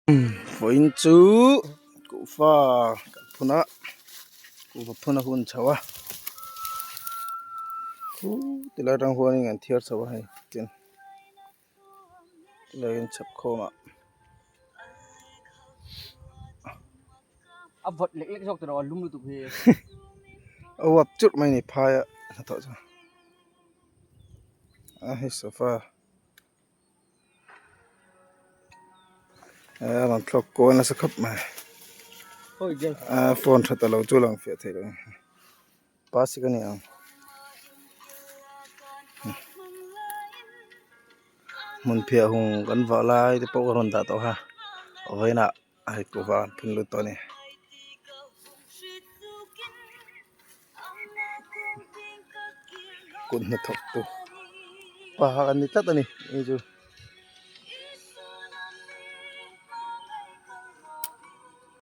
Vawiin chu kuhva kan phun a kuhva phun a hun chho a khuuu tilai atang huanin an thiar chho a hei tin tilai an chhep khawm a. A vawt lek lek zawk tawh a lum lutuk hi. A uap churh mai a ni phai a hnathawh chu a hei sofa. A rawn thlawk kual nasa khawp mai a phone tha ta lo chu lang fiah thei lo plastic a ni ang hmun phiah hung kan vah lai te pawh ka rawn dah tawh kha vawiinah hei kuhva an phun lut tawh a ni. Kut hnathawk tu pa an ni tlat a ni hei chu.